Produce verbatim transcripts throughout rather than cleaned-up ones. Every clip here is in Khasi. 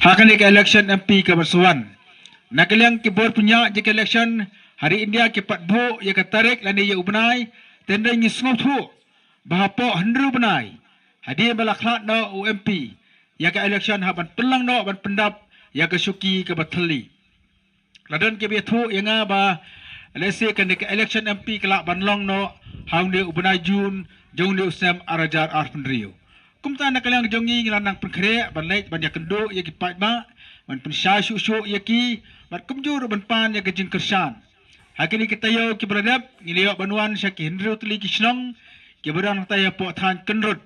Ha kane ka election M P kaba sa wan, na ka liang ki bor pynïaid jong ka election ha ri India ki pat buh ïa ka tarik lane ïa u bnai, te ngi sngewthuh ba hapoh hynriew bnai hadien ba la khlad noh u M P, ïa ka election hap ban pynlong noh ban pyndap ïa ka shuki kaba thylli. La don kiba ïathuh ïa nga ba lehse kane ka election M P ka lah ban long noh ha une u bnai Jun jong une u snem ar hajar arphew hynriew. Kumta na ka liang jong ngi ngi la nang pynkhreh ban leit ban ïakynduh ïa ki paidbah, ban pynshai shuh shuh ïa ki, bad kumjuh ruh ban pan ïa ka jingkyrshan. Ha kine ki taïew kiba la dep ngi la ïoh ban wan sha ki hynriew tylli ki shnong kiba don hangtai hapoh thaiñ Kynrut.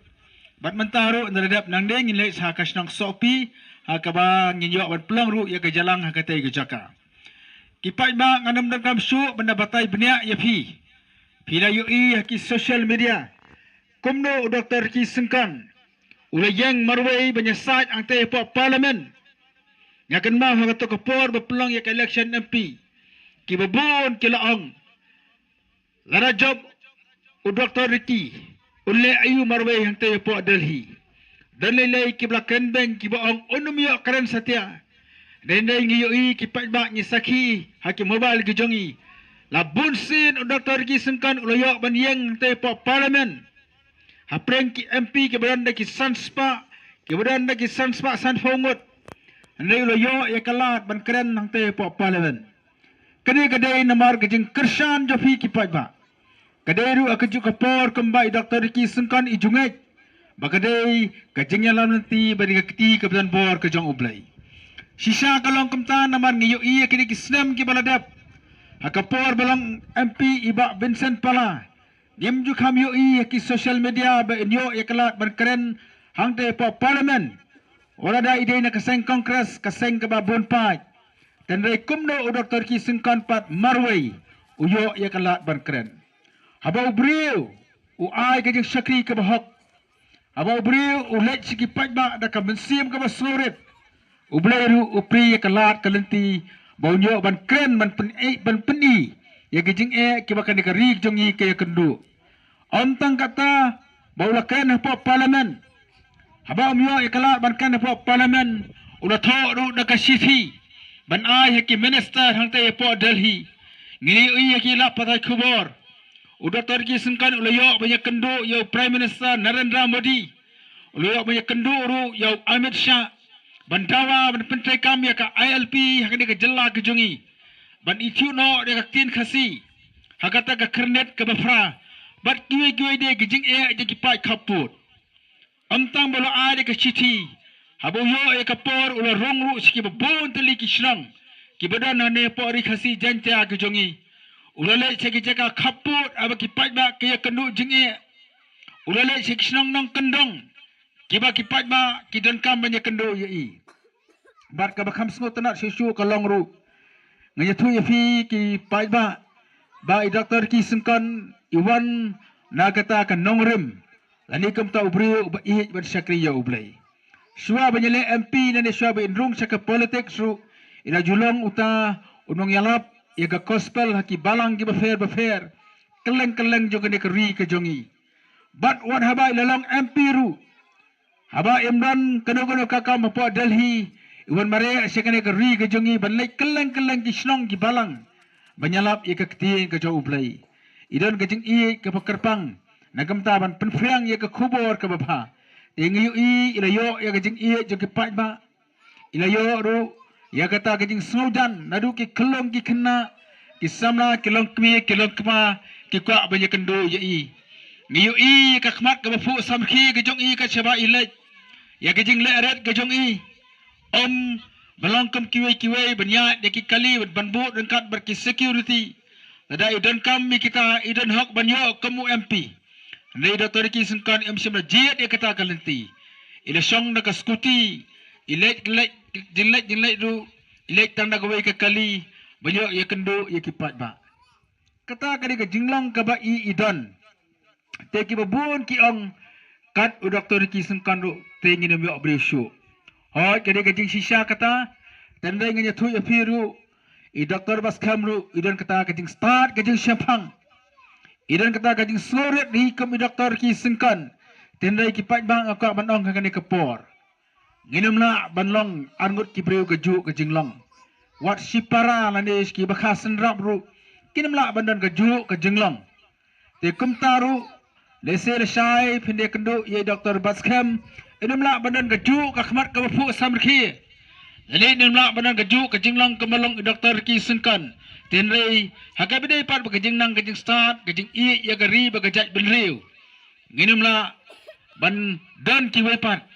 Bad mynta ruh ngi la dep nangne ngin leit sha ka shnong Sohpi, ha kaba ngin ïoh ban pynlong ruh ïa ka jingïalang ha katei ka jaka. Ki paidbah, ngan ym donkam shuh ban da batai bniah ïa phi. Phi la ïohi ha ki social media kumno u Doktor Ricky Syngkon u la ïeng marwei ban ïasaid hangtai hapoh Parliament. Nga kynmaw ha kato ka por ba pynlong ïa ka election M P, kiba bun ki la ong, lada jop u Doktor Ricky un leh aïu marwei hangtai hapoh Delhi. Don lei lei kiba la kren beiñ, kiba ong un ym ïoh kren satia. Hynrei ngi ïohi, ki paidbah, ngi sakhi ha ki mobile ki jong ngi, la bun sien u Doktor Ricky Syngkon u la ïoh ban ïeng hangtai hapoh Parliament. Hapdeng ki M P kiba don da ki san spah, kiba don da ki san spah sanphew ngut, hynrei u la ïoh ïa ka lad ban kren hangtai hapoh Parliament. Kane ka dei namar ka jingkyrshan jong phi ki paidbah. Ka dei ruh ha kajuh ka por kumba i Doktor Ricky Syngkon i ju ngeit ba ka dei ka jingïalam lynti bad ka kti kaba don bor ka jong U Blei. Shisha ka long kumta namar ngi ïohi ha kine ki snem kiba la dep, ha ka por ba long M P i Bah Vincent Pala, ngim ju kham ïohi ha ki social media ba in ïoh ïa ka lad ban kren hangtai hapoh Parliament. Wat la da i dei na ka seng Congress, ka seng kaba bun paid, hynrei kumno u Doktor Ricky Syngkon pat marwei u ïoh ïa ka lad ban kren? Haba u briew u ai ka jingshakri kaba hok, haba u briew u leit sha ki paidbah da ka mynsiem kaba sngewrit, U Blei ruh u plie ïa ka lad ka lynti ba un ïoh ban kren, ban pyni, ban pyni ïa ki jingeh kiba kane ka ri jong ngi ka ïakynduh. Ym tang kata, ba u la kren hapoh Parliament, haba um ïoh ïa ka lad ban kren hapoh Parliament, u la thoh ruh da ka shithi ban ai ha ki minister hangtai hapoh Delhi. Ngi la ïohi ha ki lad pathai khubor, u Doktor Ricky Syngkon u la ïoh ban ïakynduh ïa u Prime Minister Narendra Modi, u la ïoh ban ïakynduh ruh ïa u Amit Shah ban dawa ban pyntreikam ïa ka I L P ha kane ka jylla ka jong ngi, ban ithuh noh ïa ka ktien Khasi ha kata ka khyrnit kaba phra, bad kiwei kiwei de ki jingeh jong ki paid khappud. Ym tang ba u la ai da ka shithi, haba u ïoh ïa ka por u la rung ruh sha kiba bun tylli ki shnong kiba don hangne hapoh ri Khasi Jaiñtia ka jong ngi. U la leit sha ki jaka khappud haba ki paidbah ki ïakynduh jingeh. U la leit sha ki shnong nongkyndong kiba ki paidbah ki donkam ban ïakynduh ïa i. Bad kaba kham sngewtynnat shuh shuh ka long ruh, nga ïathuh ïa phi ki paidbah, ba i Doktor Ricky Syngkon i wan na kata ka nongrim, lane kumta u briew uba ïeit ban shakri ïa U Blei. Shuwa ban ïaleh M P lane shuwa ba in rung sha ka politics ruh, i la ju long uta u nongïalap ïa ka gospel ha ki balang kiba pher bapher kylleng kylleng jong kane ka ri ka jong ngi. Bad wat haba i la long M P ruh, haba im don kano kano ka kam hapoh Delhi, i wan mareh sha kane ka ri ka jong ngi ban leit kylleng kylleng ki shnong ki balang ban ïalap ïa ka ktien ka jong U Blei. I don ka jingïeit kaba kyrpang na ka bynta ban pynphriang ïa ka khubor kaba bha. Te ngi ïohi i la ïoh ïa ka jingïeit jong ki paidbah, i la ïoh ruh ïa kata ka jingsngewjan naduh ki khyllung ki khynnah, ki samla, ki longkmie ki longkma, ki kwah ban ïakynduh ïa i. Ngi ïohi ïa ka khmat kaba phuh samrkhie ka jong i ka shaba i leit, ïa ka jingleh rit ka jong i. Ym ba long kum kiwei kiwei ban ïaid ïa ki kali ban bud ryngkat bad ki security. Lada i donkam ïa kita, i don hok ban ïoh kum u M P. Hynrei Doktor Ricky Syngkon im shym la jied ïa kata ka lynti. I la shong da ka scooty, i leit, leit, jingleit, jingleit ruh, i leit tang da kawei ka kali ban ïoh ïakynduh ïa ki paidbah. Kata ka dei ka jinglong kaba i i don. Te kiba bun ki ong kat u Doktor Ricky Syngkon ruh te ngin ym ïoh briew shuh. Hooid, ka dei ka jingshisha kata. Te hynrei ngan ïathuh ïa phi ruh, i Doktor Batskhem ruh i don kata ka jingstad ka jingshemphang, i don kata ka jingsngewrit hi kum i Doktor Ricky Syngkon. Te hynrei ki paidbah, nga kwah ban ong ha kane ka por, Ngin ym lah ban long arngut ki briew kajuh ka jinglong. Wat shipara lane ki bakha synrap ruh kin ym lah ban don kajuh ka jinglong. Te kumta ruh, lehse lashai phin ïakynduh ïa i Doctor Batskhem, in ym lah ban don kajuh ka khmat kaba phuh samrkhie. Lane in ym lah ban don kajuh ka jinglong kaba long i Doctor Ricky Syngkon. Te hynrei ha kaba dei pat bad ka jingnang ka jingstad, ka jingïeit ïa ka ri bad ka jaitbynriew, ngin ym lah ban don kiwei pat.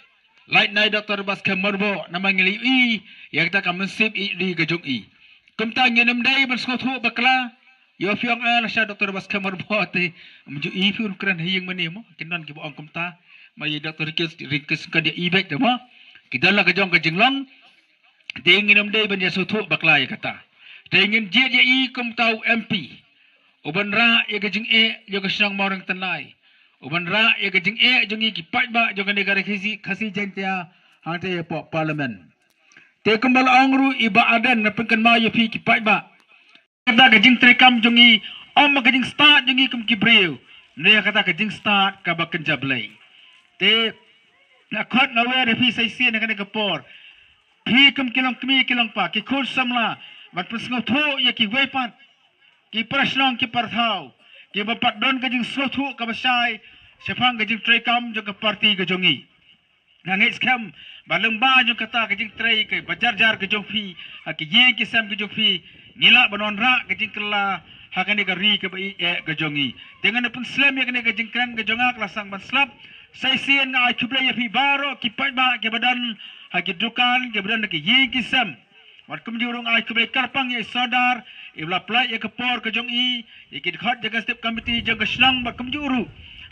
Lait na i Doctor Batskhem Myrboh namar ngi la ïohi ïa kata ka mynsiem ïeit ri ka jong i. Kumta ngin ym dei ban sngewthuh bakla. Ïoh phi ong, eh, lashai Doctor Batskhem Myrboh te, ym ju i phi un kren ha ïing mane mo. Kin don kiba ong kumta. Ma ïa i Doctor Ricky, Ricky Syngkon ïa i beit te mo. Ki don la ka jong ka jinglong. Te ngin ym dei ban ïa sngewthuh bakla ïa kata. Te ngin jied ïa i kum uta u M P uban rah ïa ka jingeh jong ka shnong Mawreng Tynlai, uban rah ïa ka jingeh jong ngi ki paidbah jong kane ka Ri Khasi, Khasi Jaiñtia hangta hapoh Parliament. Te kumba la ong ruh i Bah Ardent, nga pynkynmaw ïa phi ki paidbah, kata ka jingtreikam jong ngi, ym ka jingstad jong ngi kum ki briew, ne kata ka jingstad kaba kynja Blei. Te nga khot nga wer ïa phi sa shisien ha kane ka por, phi kum ki longkmie ki longpa, ki khun samla, ban pynsngewthuh ïa kiwei pat ki para shnong ki para thaw kiba pat don ka jingsngewthuh kaba shai shaphang ka jingtreikam jong ka party ka jong ngi. Nga ngeit skhem ba lyngba jong kata ka jingtrei kaba jar jar ka jong phi ha ki ïing ki sem ka jong phi, ngi lah ban wanrah ka jingkylla ha kane ka ri kaba ïeit ka jong ngi. Te ngan pynslem ïa kane ka jingkren ka jong nga, ka la sdang ban slap. Sa shisien nga ai khublei ïa phi baroh ki paidbah kiba don ha ki dukan, kiba don ha ki ïing ki sem. Bad kumjuh ruh nga ai khublei kyrpang ïa i Sordar iba la pynlait ïa ka por ka jong i, ïa ki dkhot jong ka step committee jong ka shnong, bad kumjuh ruh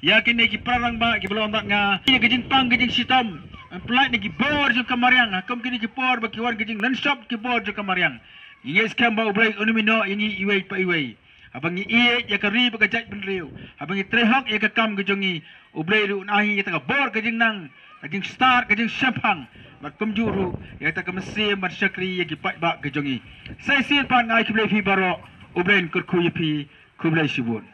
ïa kine ki para rangbah kiba la wanrah, nga ïa ka jingpang ka jingshitom, ban pynlait na ki bor jong ka mariang ha kum kine ki por ba ki wan ka jinglynshop ki bor jong ka mariang. Ngi ngeit skhem ba U Blei un ym ïehnoh ïa ngi iwei pa iwei. Haba ngi ïeit ïa ka ri bad ka jaitbynriew, haba ngi trei hok ïa ka kam ka jong ngi, U Blei ruh un ai ïa kata ka bor ka jingnang, ka jingstad, ka jingshemphang, bad kumjuh ruh ïa kata ka mynsiem ban shakri ïa ki paidbah ka jong ngi. Sa shisien pat nga ai khublei ïa phi baroh, U Blei un kyrkhu ïa phi. Khublei shibun.